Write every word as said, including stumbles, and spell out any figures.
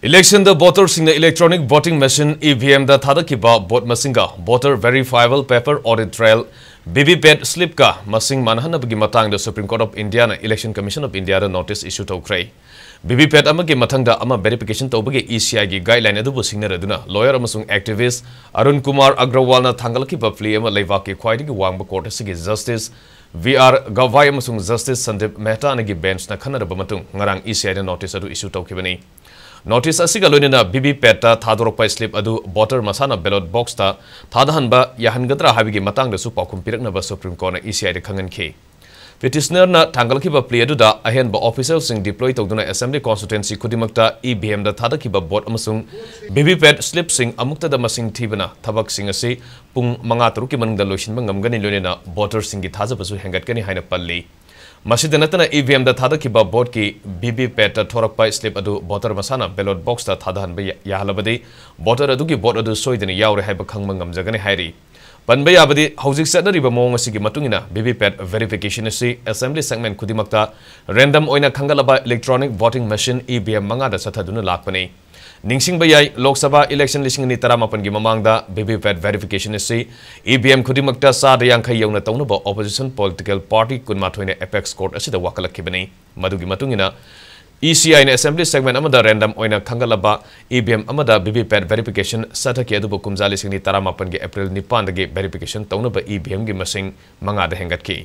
Election ꯗ voter ꯁꯤꯡꯅ electronic voting machine, E V M the ꯊꯥꯗꯈꯤꯕ vote ꯃꯁꯤꯡꯒ voter verifiable paper audit trail, V V P A T slip ꯀ ꯃꯁꯤꯡ ꯃꯥꯟꯅꯍꯟꯅꯕꯒꯤ ꯃꯇꯥꯡꯗ Supreme Court of India ꯅ Election Commission of India the notice issue ꯇꯧꯈ꯭ꯔꯦ꯫ V V P A T ꯑꯃꯒꯤ ꯃꯊꯪꯗ ꯑꯃ verification ꯇꯧꯕꯒꯤ E C I ꯒꯤ guideline ꯑꯗꯨꯕꯨ ꯁꯤꯡꯅꯔꯗꯨꯅ lawyer ꯑꯃꯁꯨꯡ activist ꯑꯔꯨꯟ ꯀꯨꯃꯥꯔ ꯑꯒ꯭ꯔꯋꯥꯜꯅ ꯊꯥꯡꯒꯠꯂꯛꯈꯤꯕ plea ꯑꯃ ꯂꯩꯕꯥꯛꯀꯤ ꯈ꯭ꯋꯥꯏꯗꯒꯤ ꯋꯥꯡꯕ court ꯑꯁꯤꯒꯤ Justice V R Gavai ꯑꯃꯁꯨꯡ Justice Sandeep Mehta ꯑꯅꯤꯒꯤ bench ꯅ ꯈꯟꯅꯔꯕ ꯃꯇꯨꯡ ꯉꯔꯥꯡ E C I the notice ꯑꯗꯨ issue ꯇꯧꯈꯤꯕꯅꯤ꯫ Notice ꯑꯁꯤꯒ ꯂꯣꯏꯅꯅ V V P A T ꯇ ꯊꯥꯗꯣꯔꯛꯄ slip ꯑꯗꯨ voter ꯃꯁꯥꯅ ballot box ꯇ ꯊꯥꯗꯍꯟꯕ ꯌꯥꯍꯟꯒꯗ꯭ꯔꯥ ꯍꯥꯏꯕꯒꯤ ꯃꯇꯥꯡꯗꯁꯨ ꯄꯥꯎꯈꯨꯝ ꯄꯤꯔꯛꯅꯕ Supreme Court ꯅ E C I the ꯈꯪꯍꯟꯈꯤ꯫ Petitioner ꯅ ꯊꯥꯡꯒꯠꯂꯛꯈꯤꯕ plea ꯑꯗꯨꯗ ꯑꯍꯦꯟꯕ official ꯁꯤꯡ deploy ꯇꯧꯗꯨꯅ assembly constituency ꯈꯨꯗꯤꯡꯃꯛꯇ E V M ꯗ ꯊꯥꯗꯈꯤꯕ vote ꯑꯃꯁꯨꯡ V V P A T slip ꯁꯤꯡ ꯑꯃꯨꯛꯇꯗ ꯃꯁꯤꯡ ꯊꯤꯕꯅ ꯊꯕꯛꯁꯤꯡ ꯑꯁꯤ ꯄꯨꯡ ꯃꯉꯥ ꯇꯔꯨꯛꯀꯤ ꯃꯅꯨꯡꯗ ꯂꯣꯏꯁꯤꯟꯕ ꯉꯝꯒꯅꯤ, ꯂꯣꯏꯅꯅ voter ꯁꯤꯡꯒꯤ ꯊꯥꯖꯕꯁꯨ ꯍꯦꯟꯒꯠꯀꯅꯤ ꯍꯥꯏꯅ ꯄꯜꯂꯤ꯫ ꯃꯁꯤꯗ ꯅꯠꯇꯅ E V M ꯗ ꯊꯥꯗꯈꯤꯕ vote ꯀꯤ V V P A T ꯇ ꯊꯣꯔꯛꯄ slip ꯑꯗꯨ voter ꯃꯁꯥꯅ ballot box ꯇ ꯊꯥꯗꯍꯟꯕ ꯌꯥ-, ꯌꯥꯍꯜꯂꯕꯗꯤ voter ꯑꯗꯨꯒꯤ vote ꯑꯗꯨ ꯁꯣꯏꯗꯅ ꯌꯥꯎꯔꯦ ꯍꯥꯏꯕ ꯈꯪꯕ ꯉꯝꯖꯒꯅꯤ ꯍꯥꯏꯔꯤ꯫ ꯄꯟꯕ ꯌꯥꯕꯗꯤ, ꯍꯧꯖꯤꯛ ꯆꯠꯅꯔꯤꯕ ꯃꯑꯣꯡ ꯑꯁꯤꯒꯤ ꯃꯇꯨꯡ ꯏꯟꯅ V V P A T verification ꯑꯁꯤ assembly segment ꯈꯨꯗꯤꯡꯃꯛꯇ random ꯑꯣꯏꯅ ꯈꯟꯒꯠꯂꯕ electronic voting machine, E V M, ꯃꯉꯥꯗ ꯆꯠꯊꯗꯨꯅ ꯂꯥꯛꯄꯅꯤ꯫ ꯅꯤꯡꯁꯤꯡꯕ ꯌꯥꯏ, ꯂꯣꯛ ꯁꯚꯥ election ꯂꯤꯁꯤꯡ ꯑꯅꯤ ꯇꯔꯥꯃꯥꯄꯟꯒꯤ ꯃꯃꯥꯡꯗ V V P A T verification ꯑꯁꯤ E V M ꯈꯨꯗꯤꯡꯃꯛꯇ ꯆꯥꯗ ꯌꯥꯡꯈꯩ ꯌꯧꯅ ꯇꯧꯅꯕ opposition political party ꯀꯨꯟꯃꯥꯊꯣꯏꯅ apex court ꯑꯁꯤꯗ ꯋꯥꯀꯠꯂꯛꯈꯤꯕꯅꯤ꯫ ꯃꯗꯨꯒꯤ ꯃꯇꯨꯡ ꯏꯟꯅ E C I ꯅ assembly segment ꯑꯃꯗ random ꯑꯣꯏꯅ ꯈꯟꯒꯠꯂꯕ E V M ꯑꯃꯗ V V P A T verification ꯆꯠꯊꯈꯤ, ꯑꯗꯨꯕꯨ ꯀꯨꯝꯖꯥ ꯂꯤꯁꯤꯡ ꯑꯅꯤ ꯇꯔꯥꯃꯥꯄꯟꯒꯤ April ꯅꯤꯄꯥꯟꯗꯒꯤ verification ꯇꯧꯅꯕ E V M ꯒꯤ ꯃꯁꯤꯡ ꯃꯉꯥꯗ ꯍꯦꯟꯒꯠꯈꯤ꯫